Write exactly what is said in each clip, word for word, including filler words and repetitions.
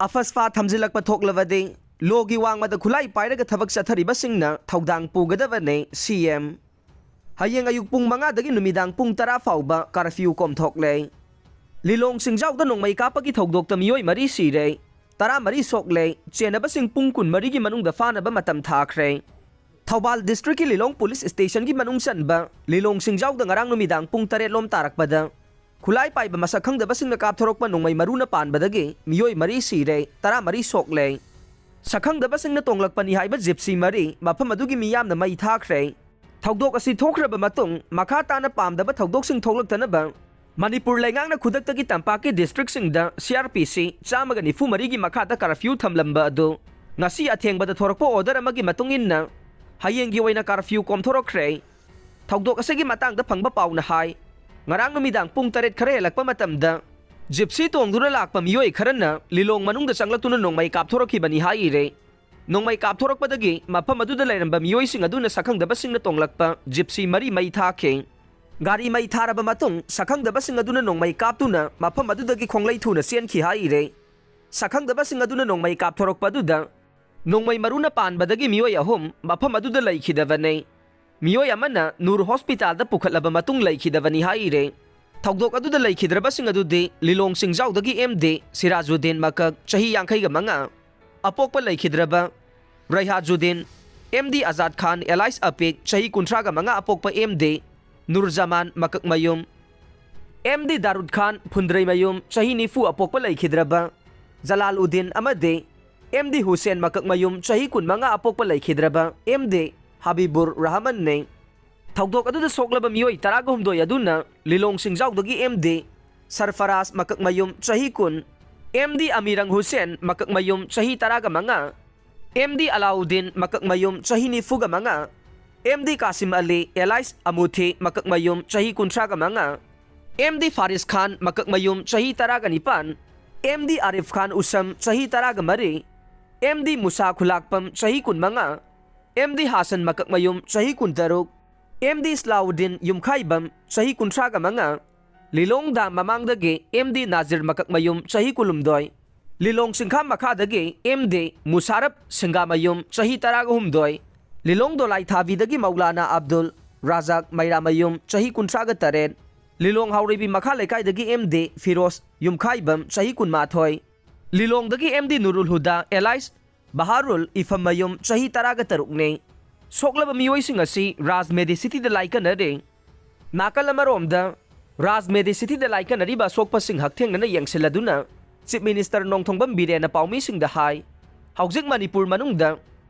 ꯑꯐꯁꯐꯥ ꯊꯝꯖꯤꯜꯂꯛꯄ ꯊꯣꯛꯂꯕꯗꯤ ꯂꯣꯒꯤ ꯋꯥꯡꯃꯗ ꯈꯨꯠꯂꯥꯏ ꯄꯥꯏꯔꯒ ꯊꯕꯛ ꯆꯠꯊꯔꯤꯕꯁꯤꯡꯅ ꯊꯧꯗꯥꯡ ꯄꯨꯒꯗꯕꯅꯤ, ꯁꯤ ꯑꯦꯝ꯫ ꯍꯌꯦꯡ ꯑꯌꯨꯛ ꯄꯨꯡ ꯃꯉꯥꯗꯒꯤ ꯅꯨꯃꯤꯗꯥꯡ ꯄꯨꯡ ꯇꯔꯥ ꯐꯥꯎꯕ ꯀꯔꯐ꯭ꯌꯨ ꯀꯣꯝꯊꯣꯛꯂꯦ꯫ ꯂꯤꯂꯣꯡ ꯁꯤꯡꯖꯥꯎꯗ ꯅꯣꯡꯃꯩ ꯀꯥꯞꯄꯒꯤ ꯊꯧꯗꯣꯛꯇ ꯃꯤꯑꯣꯏ ꯃꯔꯤ ꯁꯤꯔꯦ, ꯇꯔꯥꯃꯔꯤ ꯁꯣꯛꯂꯦ, ꯆꯦꯟꯅꯕꯁꯤꯡ ꯄꯨꯡ ꯀꯨꯟꯃꯔꯤꯒꯤ ꯃꯅꯨꯡꯗ ꯐꯥꯅꯕ ꯃꯇꯝ ꯊꯥꯈ꯭ꯔꯦ꯫ ꯊꯧꯕꯥꯜ ꯗꯤꯁꯇ꯭ꯔꯤꯛꯀꯤ ꯂꯤꯂꯣꯡ ꯄꯨꯂꯤꯁ ꯁ꯭ꯇꯦꯁꯟꯒꯤ ꯃꯅꯨꯡ ꯆꯟꯕ ꯂꯤꯂꯣꯡ ꯁꯤꯡꯖꯥꯎꯗ ꯉꯔꯥꯡ ꯅꯨꯃꯤꯗꯥꯡ ꯄꯨꯡ ꯇꯔꯦꯠ ꯂꯣꯝ ꯇꯥꯔꯛꯄꯗ ꯈꯨꯠꯂꯥꯏ ꯄꯥꯏꯕ ꯃꯁꯛ ꯈꯪꯗꯕꯁꯤꯡꯅ ꯀꯥꯞꯊꯣꯔꯛꯄ ꯅꯣꯡꯃꯩ ꯃꯔꯨꯅ ꯄꯥꯟꯕꯗꯒꯤ ꯃꯤꯑꯣꯏ ꯃꯔꯤ ꯁꯤꯔꯦ, ꯇꯔꯥꯃꯔꯤ ꯁꯣꯛꯂꯦ꯫ ꯁꯛꯈꯪꯗꯕꯁꯤꯡꯅ ꯇꯣꯡꯂꯛꯄꯅꯤ ꯍꯥꯏꯕ ꯖꯤꯞꯁꯤ ꯃꯔꯤ ꯃꯐꯝ ꯑꯗꯨꯒꯤ ꯃꯤꯌꯥꯝꯅ ꯃꯩ ꯊꯥꯈ꯭ꯔꯦ꯫ ꯊꯧꯗꯣꯛ ꯑꯁꯤ ꯊꯣꯛꯈ꯭ꯔꯕ ꯃꯇꯨꯡ ꯃꯈꯥ ꯇꯥꯅ ꯄꯥꯝꯗꯕ ꯊꯧꯗꯣꯛꯁꯤꯡ ꯊꯣꯛꯂꯛꯇꯅꯕ ꯃꯅꯤꯄꯨꯔ ꯂꯩꯉꯥꯛꯅ ꯈꯨꯗꯛꯇꯒꯤ ꯇꯝꯄꯥꯛꯀꯤ ꯗꯤꯁꯇ꯭ꯔꯤꯛꯁꯤꯡꯗ ꯁꯤ ꯑꯥꯔ ꯄꯤ ꯁꯤ ꯆꯥꯝꯃꯒ ꯅꯤꯐꯨ ꯃꯔꯤꯒꯤ ꯃꯈꯥꯗ ꯀꯔꯐ꯭ꯌꯨ ꯊꯝꯂꯝꯕ ꯑꯗꯨ ꯉꯁꯤ ꯑꯊꯦꯡꯕꯗ ꯊꯣꯔꯛꯄ ꯑꯣꯔꯗꯔ ꯑꯃꯒꯤ ꯃꯇꯨꯡ ꯏꯟꯅ ꯍꯌꯦꯡꯒꯤ ꯑꯣꯏꯅ ꯀꯔꯐ꯭ꯌꯨ ꯀꯣꯝꯊꯣꯔꯛꯈ꯭ꯔꯦ꯫ ꯊꯧꯗꯣꯛ ꯑꯁꯤꯒꯤ ꯃꯇꯥꯡꯗ ꯐꯪꯕ ꯄꯥꯎꯅ ꯍꯥꯏ, ꯉꯔꯥꯡ ꯅꯨꯃꯤꯗꯥꯡ ꯄꯨꯡ ꯇꯔꯦꯠ ꯈꯔ ꯍꯦꯜꯂꯛꯄ ꯃꯇꯝꯗ ꯖꯤꯞꯁꯤ ꯇꯣꯡꯗꯨꯅ ꯂꯥꯛꯄ ꯃꯤꯑꯣꯏ ꯈꯔꯅ ꯂꯤꯂꯣꯡ ꯃꯅꯨꯡꯗ ꯆꯪꯂꯛꯇꯨꯅ ꯅꯣꯡꯃꯩ ꯀꯥꯞꯊꯣꯔꯛꯈꯤꯕꯅꯤ ꯍꯥꯏꯔꯦ꯫ ꯅꯣꯡꯃꯩ ꯀꯥꯞꯊꯣꯔꯛꯄꯗꯒꯤ ꯃꯐꯝ ꯑꯗꯨꯗ ꯂꯩꯔꯝꯕ ꯃꯤꯑꯣꯏꯁꯤꯡ ꯑꯗꯨꯅ ꯁꯛꯈꯪꯗꯕꯁꯤꯡꯅ ꯇꯣꯡꯂꯛꯄ ꯖꯤꯞꯁꯤ ꯃꯔꯤ ꯃꯩ ꯊꯥꯈꯤ꯫ ꯒꯥꯔꯤ ꯃꯩ ꯊꯥꯔꯕ ꯃꯇꯨꯡ ꯁꯛꯈꯪꯗꯕꯁꯤꯡ ꯑꯗꯨꯅ ꯅꯣꯡꯃꯩ ꯀꯥꯞꯇꯨꯅ ꯃꯐꯝ ꯑꯗꯨꯗꯒꯤ ꯈꯣꯡꯂꯩ ꯊꯨꯅ ꯆꯦꯟꯈꯤ ꯍꯥꯏꯔꯦ꯫ ꯁꯛꯈꯪꯗꯕꯁꯤꯡ ꯑꯗꯨꯅ ꯅꯣꯡꯃꯩ ꯀꯥꯞꯊꯣꯔꯛꯄ ꯑꯗꯨꯗ ꯅꯣꯡꯃꯩ ꯃꯔꯨꯅ ꯄꯥꯟꯕꯗꯒꯤ ꯃꯤꯑꯣꯏ ꯑꯍꯨꯝ ꯃꯐꯝ ꯑꯗꯨꯗ ꯂꯩꯈꯤꯗꯕꯅꯤ꯫ ꯃꯤꯑꯣꯏ ꯑꯃꯅ ꯅꯨꯔ ꯍꯣꯁꯄꯤꯇꯥꯜꯗ ꯄꯨꯈꯠꯂꯕ ꯃꯇꯨꯡ ꯂꯩꯈꯤꯗꯕꯅꯤ ꯍꯥꯏꯔꯦ꯫ ꯊꯧꯗꯣꯛ ꯑꯗꯨꯗ ꯂꯩꯈꯤꯗ꯭ꯔꯕꯁꯤꯡ ꯑꯗꯨꯗꯤ ꯂꯤꯂꯣꯡ ꯁꯤꯡꯖꯥꯎꯗꯒꯤ ꯑꯦꯝ ꯗꯤ ꯁꯤꯔꯥꯖꯨꯗꯤꯟ ꯃꯀꯛ ꯆꯍꯤ ꯌꯥꯡꯈꯩꯒ ꯃꯉꯥ, ꯑꯄꯣꯛꯄ ꯂꯩꯈꯤꯗ꯭ꯔꯕ ꯔꯩꯍꯥꯖꯨꯗꯤꯟ, ꯑꯦꯝ ꯗꯤ ꯑꯖꯥꯗ ꯈꯥꯟ ꯑꯦꯂꯥꯏꯁ ꯑꯄꯤꯛ ꯆꯍꯤ ꯀꯨꯟꯊ꯭ꯔꯥꯒ ꯃꯉꯥ ꯑꯄꯣꯛꯄ ꯑꯦꯝ ꯗꯤ ꯅꯨꯔꯖꯃꯥꯟ ꯃꯀꯛꯃꯌꯨꯝ, ꯑꯦꯝ ꯗꯤ ꯗꯥꯔꯨꯗ ꯈꯥꯟ ꯐꯨꯟꯗ꯭ꯔꯩꯃꯌꯨꯝ ꯆꯍꯤ ꯅꯤꯐꯨ ꯑꯄꯣꯛꯄ ꯂꯩꯈꯤꯗ꯭ꯔꯕ ꯖꯂꯥꯜ ꯎꯗꯤꯟ ꯑꯃꯗꯤ ꯑꯦꯝ ꯗꯤ ꯍꯨꯁꯦꯟ ꯃꯀꯛꯃꯌꯨꯝ ꯆꯍꯤ ꯀꯨꯟꯃꯉꯥ ꯑꯄꯣꯛꯄ ꯂꯩꯈꯤꯗ꯭ꯔꯕ ꯑꯦꯝ ꯗꯤ ꯍꯕꯤꯕꯨꯔ ꯔꯍꯃꯟꯅꯤ꯫ ꯊꯧꯗꯣꯛ ꯑꯗꯨꯗ ꯁꯣꯛꯂꯕ ꯃꯤꯑꯣꯏ ꯇꯔꯥꯒ ꯍꯨꯝꯗꯣꯏ ꯑꯗꯨꯅ ꯂꯤꯂꯣꯡ ꯁꯤꯡꯖꯥꯎꯗꯒꯤ ꯑꯦꯝ ꯗꯤ ꯁꯔꯐꯔꯥꯖ ꯃꯀꯛꯃꯌꯨꯝ ꯆꯍꯤ ꯀꯨꯟ, ꯑꯦꯝ ꯗꯤ ꯑꯃꯤꯔꯪ ꯍꯨꯁꯦꯟ ꯃꯀꯛꯃꯌꯨꯝ ꯆꯍꯤ ꯇꯔꯥꯒ ꯃꯉꯥ, ꯑꯦꯝ ꯗꯤ ꯑꯂꯥꯎꯗꯤꯟ ꯃꯀꯛꯃꯌꯨꯝ ꯆꯍꯤ ꯅꯤꯐꯨꯒ ꯃꯉꯥ, ꯑꯦꯝ ꯗꯤ ꯀꯥꯁꯤꯝ ꯑꯂꯤ ꯑꯦꯂꯥꯏꯁ ꯑꯃꯨꯊꯤ ꯃꯀꯛꯃꯌꯨꯝ ꯆꯍꯤ ꯀꯨꯟꯊ꯭ꯔꯥꯒ ꯃꯉꯥ, ꯑꯦꯝ ꯗꯤ ꯐꯥꯔꯤꯁ ꯈꯥꯟ ꯃꯀꯛꯃꯌꯨꯝ ꯆꯍꯤ ꯇꯔꯥꯒ ꯅꯤꯄꯥꯟ, ꯑꯦꯝ ꯗꯤ ꯑꯥꯔꯤꯐ ꯈꯥꯟ ꯎꯁꯝ ꯆꯍꯤ ꯇꯔꯥꯒ ꯃꯔꯤ, ꯑꯦꯝ ꯗꯤ ꯃꯨꯁꯥ ꯈꯨꯂꯥꯛꯄꯝ ꯆꯍꯤ ꯀꯨꯟꯃꯉꯥ, ꯑꯦꯝ ꯗꯤ ꯍꯥꯁꯟ ꯃꯀꯛꯃꯌꯨꯝ ꯆꯍꯤ ꯀꯨꯟꯇꯔꯨꯛ, ꯑꯦꯝ ꯗꯤ ꯏꯁꯂꯥꯎꯗꯤꯟ ꯌꯨꯝꯈꯥꯏꯕꯝ ꯆꯍꯤ ꯀꯨꯟꯊ꯭ꯔꯥꯒ ꯃꯉꯥ, ꯂꯤꯂꯣꯡ ꯗꯥꯝ ꯃꯃꯥꯡꯗꯒꯤ ꯑꯦꯝ ꯗꯤ ꯅꯥꯖꯤꯔ ꯃꯀꯛꯃꯌꯨꯝ ꯆꯍꯤ ꯀꯨꯟꯍꯨꯝꯗꯣꯏ, ꯂꯤꯂꯣꯡ ꯆꯤꯡꯈꯥ ꯃꯈꯥꯗꯒꯤ ꯑꯦꯝ ꯗꯤ ꯃꯨꯁꯥꯔꯞ ꯁꯤꯡꯒꯥꯃꯌꯨꯝ, ꯆꯍꯤ ꯇꯔꯥꯒ ꯍꯨꯝꯗꯣꯏ, ꯂꯤꯂꯣꯡ ꯗꯣꯂꯥꯏꯊꯥꯕꯤꯗꯒꯤ ꯃꯧꯂꯥꯅꯥ ꯑꯕꯗꯨꯜ ꯔꯥꯖꯥꯛ ꯃꯩꯔꯥꯃꯌꯨꯝ, ꯆꯍꯤ ꯀꯨꯟꯊ꯭ꯔꯥꯒ ꯇꯔꯦꯠ, ꯂꯤꯂꯣꯡ ꯍꯥꯎꯔꯩꯕꯤ ꯃꯈꯥ ꯂꯩꯀꯥꯏꯗꯒꯤ ꯑꯦꯝ ꯗꯤ ꯐꯤꯔꯣꯖ ꯌꯨꯝꯈꯥꯏꯕꯝ, ꯆꯍꯤ ꯀꯨꯟꯃꯥꯊꯣꯏ, ꯂꯤꯂꯣꯡꯗꯒꯤ ꯑꯦꯝ ꯗꯤ ꯅꯨꯔꯨꯜ ꯍꯨꯗꯥ ꯑꯦꯂꯥꯏꯁ ꯕꯍꯥꯔꯨꯜ ꯏꯐꯝꯃꯌꯨꯝ, ꯆꯍꯤ ꯇꯔꯥꯒ ꯇꯔꯨꯛꯅꯤ꯫ ꯁꯣꯛꯂꯕ ꯃꯤꯑꯣꯏꯁꯤꯡ ꯑꯁꯤ ꯔꯥꯖ ꯃꯦꯗꯤꯁꯤꯇꯤꯗ ꯂꯥꯏꯀꯠꯅꯔꯦ꯫ ꯅꯥꯀꯜ ꯑꯃꯔꯣꯝꯗ, ꯔꯥꯖ ꯃꯦꯗꯤꯁꯤꯇꯤꯗ ꯂꯥꯏꯀꯠꯅꯔꯤꯕ ꯑꯁꯣꯛꯄꯁꯤꯡ ꯍꯛꯊꯦꯡꯅꯅ ꯌꯦꯡꯁꯤꯜꯂꯗꯨꯅ ꯆꯤꯐ ꯃꯤꯅꯤꯁꯇꯔ ꯅꯣꯡꯊꯣꯝꯕꯝ ꯕꯤꯔꯦꯟꯅ ꯄꯥꯎꯃꯤꯁꯤꯡꯗ ꯍꯥꯏ, ꯍꯧꯖꯤꯛ ꯃꯅꯤꯄꯨꯔ ꯃꯅꯨꯡꯗ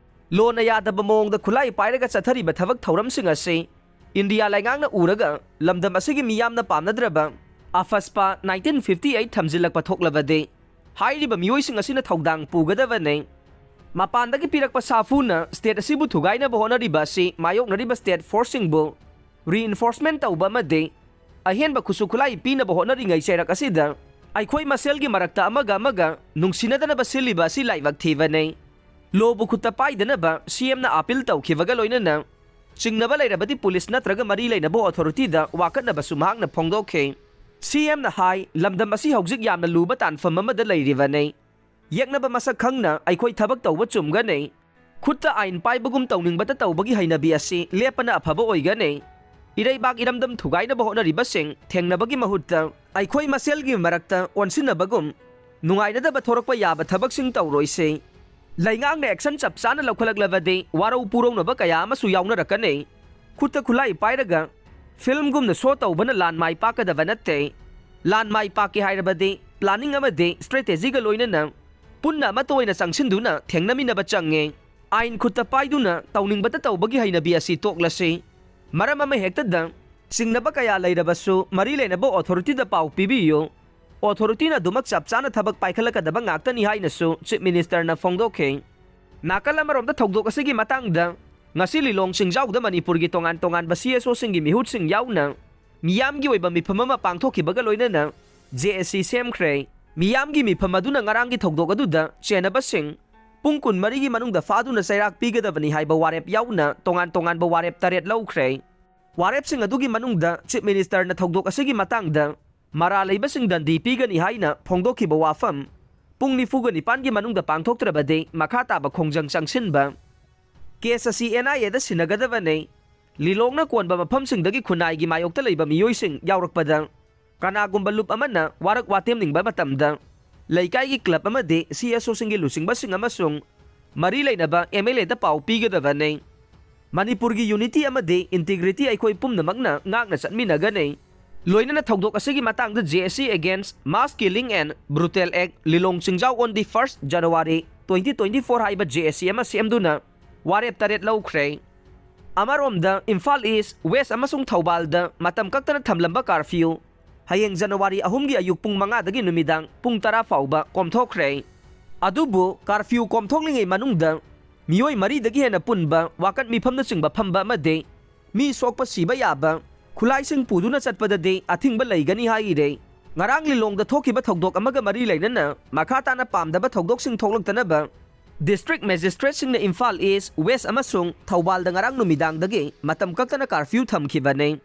ꯂꯣꯅ ꯌꯥꯗꯕ ꯃꯑꯣꯡꯗ ꯈꯨꯠꯂꯥꯏ ꯄꯥꯏꯔꯒ ꯆꯠꯊꯔꯤꯕ ꯊꯕꯛ ꯊꯧꯔꯝꯁꯤꯡ ꯑꯁꯤ ꯏꯟꯗꯤꯌꯥ ꯂꯩꯉꯥꯛꯅ ꯎꯔꯒ ꯂꯝꯗꯝ ꯑꯁꯤꯒꯤ ꯃꯤꯌꯥꯝꯅ ꯄꯥꯝꯅꯗ꯭ꯔꯕ ꯑꯐꯁꯄꯥ nineteen fifty eight ꯊꯝꯖꯤꯜꯂꯛꯄ ꯊꯣꯛꯂꯕꯗꯤ ꯍꯥꯏꯔꯤꯕ ꯃꯤꯑꯣꯏꯁꯤꯡ ꯑꯁꯤꯅ ꯊꯧꯗꯥꯡ ꯄꯨꯒꯗꯕꯅꯤ꯫ ꯃꯄꯥꯟꯗꯒꯤ ꯄꯤꯔꯛꯄ ꯁꯥꯐꯨꯅ ꯁ꯭ꯇꯦꯠ ꯑꯁꯤꯕꯨ ꯊꯨꯒꯥꯏꯅꯕ ꯍꯣꯠꯅꯔꯤꯕ ꯑꯁꯤ ꯃꯥꯌꯣꯛꯅꯔꯤꯕ ꯁ꯭ꯇꯦꯠ ꯐꯣꯔꯁꯁꯤꯡꯕꯨ reinforcement ꯇꯧꯕ ꯑꯃꯗꯤ ꯑꯍꯦꯟꯕ ꯈꯨꯠꯁꯨ ꯈꯨꯠꯂꯥꯏ ꯄꯤꯅꯕ ꯍꯣꯠꯅꯔꯤꯉꯩ ꯆꯩꯔꯛ ꯑꯁꯤꯗ ꯑꯩꯈꯣꯏ ꯃꯁꯦꯜꯒꯤ ꯃꯔꯛꯇ ꯑꯃꯒ ꯑꯃꯒ ꯅꯨꯡꯁꯤꯅꯗꯅꯕ ꯁꯤꯜꯂꯤꯕ ꯑꯁꯤ ꯂꯥꯏꯕꯛ ꯊꯤꯕꯅꯤ꯫ ꯂꯣꯕꯨ ꯈꯨꯠꯇ ꯄꯥꯏꯗꯅꯕ ꯁꯤ ꯑꯦꯝꯅ ꯑꯥꯄꯤꯜ ꯇꯧꯈꯤꯕꯒ ꯂꯣꯏꯅꯅ ꯆꯤꯡꯅꯕ ꯂꯩꯔꯕꯗꯤ ꯄꯨꯂꯤꯁ ꯅꯠꯇ꯭ꯔꯒ ꯃꯔꯤ ꯂꯩꯅꯕ ꯑꯣꯊꯣꯔꯤꯇꯤꯗ ꯋꯥꯀꯠꯅꯕꯁꯨ ꯃꯍꯥꯛꯅ ꯐꯣꯡꯗꯣꯛꯈꯤ꯫ ꯁꯤ ꯑꯦꯝꯅ ꯍꯥꯏ, ꯂꯝꯗꯝ ꯑꯁꯤ ꯍꯧꯖꯤꯛ ꯌꯥꯝꯅ ꯂꯨꯕ ꯇꯥꯟꯐꯝ ꯑꯃꯗ ꯂꯩꯔꯤꯕꯅꯤ꯫ ꯌꯦꯛꯅꯕ ꯃꯁꯛ ꯈꯪꯅ ꯑꯩꯈꯣꯏ ꯊꯕꯛ ꯇꯧꯕ ꯆꯨꯝꯒꯅꯤ꯫ ꯈꯨꯠꯇ ꯑꯥꯏꯟ ꯄꯥꯏꯕꯒꯨꯝ ꯇꯧꯅꯤꯡꯕꯇ ꯇꯧꯕꯒꯤ ꯍꯩꯅꯕꯤ ꯑꯁꯤ ꯂꯦꯞꯄꯅ ꯑꯐꯕ ꯑꯣꯏꯒꯅꯤ꯫ ꯏꯔꯩꯕꯥꯛ ꯏꯔꯝꯗꯝ ꯊꯨꯒꯥꯏꯅꯕ ꯍꯣꯠꯅꯔꯤꯕꯁꯤꯡ ꯊꯦꯡꯅꯕꯒꯤ ꯃꯍꯨꯠꯇ ꯑꯩꯈꯣꯏ ꯃꯁꯦꯜꯒꯤ ꯃꯔꯛꯇ ꯑꯣꯟꯁꯤꯟꯅꯕꯒꯨꯝ ꯅꯨꯡꯉꯥꯏꯅꯗꯕ ꯊꯣꯔꯛꯄ ꯌꯥꯕ ꯊꯕꯛꯁꯤꯡ ꯇꯧꯔꯣꯏꯁꯤ꯫ ꯂꯩꯉꯥꯛꯅ action ꯆꯞ ꯆꯥꯅ ꯂꯧꯈꯠꯂꯛꯂꯕꯗꯤ ꯋꯥꯔꯧ ꯄꯨꯔꯧꯅꯕ ꯀꯌꯥ ꯑꯃꯁꯨ ꯌꯥꯎꯅꯔꯛꯀꯅꯤ꯫ ꯈꯨꯠꯇ ꯈꯨꯠꯂꯥꯏ ꯄꯥꯏꯔꯒ ꯐꯤꯜꯝꯒꯨꯝꯅ ꯁꯣ ꯇꯧꯕꯅ ꯂꯥꯟ ꯃꯥꯏ ꯄꯥꯛꯀꯗꯕ ꯅꯠꯇꯦ꯫ ꯂꯥꯟ ꯃꯥꯏ ꯄꯥꯛꯀꯦ ꯍꯥꯏꯔꯕꯗꯤ planning ꯑꯃꯗꯤ strategy ꯒ ꯂꯣꯏꯅꯅ ꯄꯨꯟꯅ ꯑꯃꯠꯇ ꯑꯣꯏꯅ ꯆꯪꯁꯤꯟꯗꯨꯅ ꯊꯦꯡꯅꯃꯤꯟꯅꯕ ꯆꯪꯉꯤ꯫ ꯑꯥꯏꯟ ꯈꯨꯠꯇ ꯄꯥꯏꯗꯨꯅ ꯇꯧꯅꯤꯡꯕꯇ ꯇꯧꯕꯒꯤ ꯍꯩꯅꯕꯤ ꯑꯁꯤ ꯇꯣꯛꯂꯁꯤ꯫ ꯃꯔꯝ ꯑꯃ ꯍꯦꯛꯇꯗ ꯆꯤꯡꯅꯕ ꯀꯌꯥ ꯂꯩꯔꯕꯁꯨ ꯃꯔꯤ ꯂꯩꯅꯕ ꯑꯣꯊꯣꯔꯤꯇꯤꯗ ꯄꯥꯎ ꯄꯤꯕꯤꯌꯨ꯫ ꯑꯣꯊꯣꯔꯤꯇꯤꯅ ꯑꯗꯨꯃꯛ ꯆꯞ ꯆꯥꯅ ꯊꯕꯛ ꯄꯥꯏꯈꯠꯂꯛꯀꯗꯕ ꯉꯥꯛꯇꯅꯤ ꯍꯥꯏꯅꯁꯨ ꯆꯤꯐ ꯃꯤꯅꯤꯁꯇꯔꯅ ꯐꯣꯡꯗꯣꯛꯈꯤ꯫ ꯅꯥꯀꯜ ꯑꯃꯔꯣꯝꯗ ꯊꯧꯗꯣꯛ ꯑꯁꯤꯒꯤ ꯃꯇꯥꯡꯗ ꯉꯁꯤ ꯂꯤꯂꯣꯡ ꯆꯤꯡꯖꯥꯎꯗ ꯃꯅꯤꯄꯨꯔꯒꯤ ꯇꯣꯉꯥꯟ ꯇꯣꯉꯥꯟꯕ ꯁꯤ ꯑꯦꯁ ꯑꯣꯁꯤꯡꯒꯤ ꯃꯤꯍꯨꯠꯁꯤꯡ ꯌꯥꯎꯅ ꯃꯤꯌꯥꯝꯒꯤ ꯑꯣꯏꯕ ꯃꯤꯐꯝ ꯑꯃ ꯄꯥꯡꯊꯣꯛꯈꯤꯕꯒ ꯂꯣꯏꯅꯅ ꯖꯦ ꯑꯦ ꯁꯤ ꯁꯦꯝꯈ꯭ꯔꯦ꯫ ꯃꯤꯌꯥꯝꯒꯤ ꯃꯤꯐꯝ ꯑꯗꯨꯅ ꯉꯔꯥꯡꯒꯤ ꯊꯧꯗꯣꯛ ꯑꯗꯨꯗ ꯆꯦꯟꯅꯕꯁꯤꯡ ꯄꯨꯡ ꯀꯨꯟꯃꯔꯤꯒꯤ ꯃꯅꯨꯡꯗ ꯐꯥꯗꯨꯅ ꯆꯩꯔꯥꯛ ꯄꯤꯒꯗꯕꯅꯤ ꯍꯥꯏꯕ ꯋꯥꯔꯦꯞ ꯌꯥꯎꯅ ꯇꯣꯉꯥꯟ ꯇꯣꯉꯥꯟꯕ ꯋꯥꯔꯦꯞ ꯇꯔꯦꯠ ꯂꯧꯈ꯭ꯔꯦ꯫ ꯋꯥꯔꯦꯞꯁꯤꯡ ꯑꯗꯨꯒꯤ ꯃꯅꯨꯡꯗ ꯆꯤꯐ ꯃꯤꯅꯤꯁꯇꯔꯅ ꯊꯧꯗꯣꯛ ꯑꯁꯤꯒꯤ ꯃꯇꯥꯡꯗ ꯃꯔꯥꯜ ꯂꯩꯕꯁꯤꯡ ꯗꯟꯗꯤ ꯄꯤꯒꯅꯤ ꯍꯥꯏꯅ ꯐꯣꯡꯗꯣꯛꯈꯤꯕ ꯋꯥꯐꯝ, ꯄꯨꯡ ꯅꯤꯐꯨꯒ ꯅꯤꯄꯥꯟꯒꯤ ꯃꯅꯨꯡꯗ ꯄꯥꯡꯊꯣꯛꯇ꯭ꯔꯕꯗꯤ ꯃꯈꯥ ꯇꯥꯕ ꯈꯣꯡꯖꯪ ꯆꯪꯁꯤꯟꯕ꯫ ꯀꯦꯁ ꯑꯁꯤ ꯑꯦꯟ ꯑꯥꯏ ꯑꯦꯗ ꯁꯤꯟꯅꯒꯗꯕꯅꯤ꯫ ꯂꯤꯂꯣꯡꯅ ꯀꯣꯟꯕ ꯃꯐꯝꯁꯤꯡꯗꯒꯤ ꯈꯨꯟꯅꯥꯏꯒꯤ ꯃꯥꯌꯣꯛꯇ ꯂꯩꯕ ꯃꯤꯑꯣꯏꯁꯤꯡ ꯌꯥꯎꯔꯛꯄꯗ ꯀꯅꯥꯒꯨꯝꯕ ꯂꯨꯞ ꯑꯃꯅ ꯋꯥꯔꯛ ꯋꯥꯇꯦꯝꯅꯤꯡꯕ ꯃꯇꯝꯗ ꯂꯩꯀꯥꯏꯒꯤ ꯀ꯭ꯂꯕ ꯑꯃꯗꯤ ꯁꯤ ꯑꯦꯁ ꯑꯣꯁꯤꯡꯒꯤ ꯂꯨꯆꯤꯡꯕꯁꯤꯡ ꯑꯃꯁꯨꯡ ꯃꯔꯤ ꯂꯩꯅꯕ ꯑꯦꯝ ꯑꯦꯜ ꯑꯦꯗ ꯄꯥꯎ ꯄꯤꯒꯗꯕꯅꯤ꯫ ꯃꯅꯤꯄꯨꯔꯒꯤ ꯌꯨꯅꯤꯇꯤ ꯑꯃꯗꯤ ꯏꯟꯇꯤꯒ꯭ꯔꯤꯇꯤ ꯑꯩꯈꯣꯏ ꯄꯨꯝꯅꯃꯛꯅ ꯉꯥꯛꯅ ꯆꯠꯃꯤꯟꯅꯒꯅꯤ꯫ ꯂꯣꯏꯅꯅ ꯊꯧꯗꯣꯛ ꯑꯁꯤꯒꯤ ꯃꯇꯥꯡꯗ J A C Against Mass Killing and Brutal Act ꯂꯤꯂꯣꯡ ꯆꯤꯡꯖꯥꯎ on the first January twenty twenty-four ꯍꯥꯏꯕ J A C ꯑꯃ ꯁꯦꯝꯗꯨꯅ ꯋꯥꯔꯦꯞ ꯇꯔꯦꯠ ꯂꯧꯈ꯭ꯔꯦ꯫ ꯑꯃꯔꯣꯝꯗ ꯏꯝꯐꯥꯜ ꯏꯁ, ꯋꯦꯁ ꯑꯃꯁꯨꯡ ꯊꯧꯕꯥꯜꯗ ꯃꯇꯝ ꯀꯛꯇꯅ ꯊꯝꯂꯝꯕ ꯀꯥꯔꯐ꯭ꯌꯨ ꯍꯌꯦꯡ ꯖꯅꯋꯥꯔꯤ ꯑꯍꯨꯝꯒꯤ ꯑꯌꯨꯛ ꯄꯨꯡ ꯃꯉꯥꯗꯒꯤ ꯅꯨꯃꯤꯗꯥꯡ ꯄꯨꯡ ꯇꯔꯥ ꯐꯥꯎꯕ ꯀꯣꯝꯊꯣꯛꯈ꯭ꯔꯦ꯫ ꯑꯗꯨꯕꯨ ꯀꯥꯔꯐ꯭ꯌꯨ ꯀꯣꯝꯊꯣꯛꯂꯤꯉꯩ ꯃꯅꯨꯡꯗ ꯃꯤꯑꯣꯏ ꯃꯔꯤꯗꯒꯤ ꯍꯦꯟꯅ ꯄꯨꯟꯕ ꯋꯥꯀꯠ ꯃꯤꯐꯝꯅꯆꯤꯡꯕ ꯐꯝꯕ ꯑꯃꯗꯤ ꯃꯤ ꯁꯣꯛꯄ ꯁꯤꯕ ꯌꯥꯕ ꯈꯨꯠꯂꯥꯏꯁꯤꯡ ꯄꯨꯗꯨꯅ ꯆꯠꯄꯗꯗꯤ ꯑꯊꯤꯡꯕ ꯂꯩꯒꯅꯤ ꯍꯥꯏꯔꯦ꯫ ꯉꯔꯥꯡ ꯂꯤꯂꯣꯡꯗ ꯊꯣꯛꯈꯤꯕ ꯊꯧꯗꯣꯛ ꯑꯃꯒ ꯃꯔꯤ ꯂꯩꯅꯅ ꯃꯈꯥ ꯇꯥꯅ ꯄꯥꯝꯗꯕ ꯊꯧꯗꯣꯛꯁꯤꯡ ꯊꯣꯛꯂꯛꯇꯅꯕ ꯗꯤꯁꯇ꯭ꯔꯤꯛ ꯃꯦꯖꯤꯁꯇ꯭ꯔꯦꯠꯁꯤꯡꯅ ꯏꯝꯐꯥꯜ ꯏꯁ, ꯋꯦꯁ ꯑꯃꯁꯨꯡ ꯊꯧꯕꯥꯜꯗ ꯉꯔꯥꯡ ꯅꯨꯃꯤꯗꯥꯡꯗꯒꯤ ꯃꯇꯝ ꯀꯛꯇꯅ ꯀꯥꯔꯐ꯭ꯌꯨ ꯊꯝꯈꯤꯕꯅꯤ꯫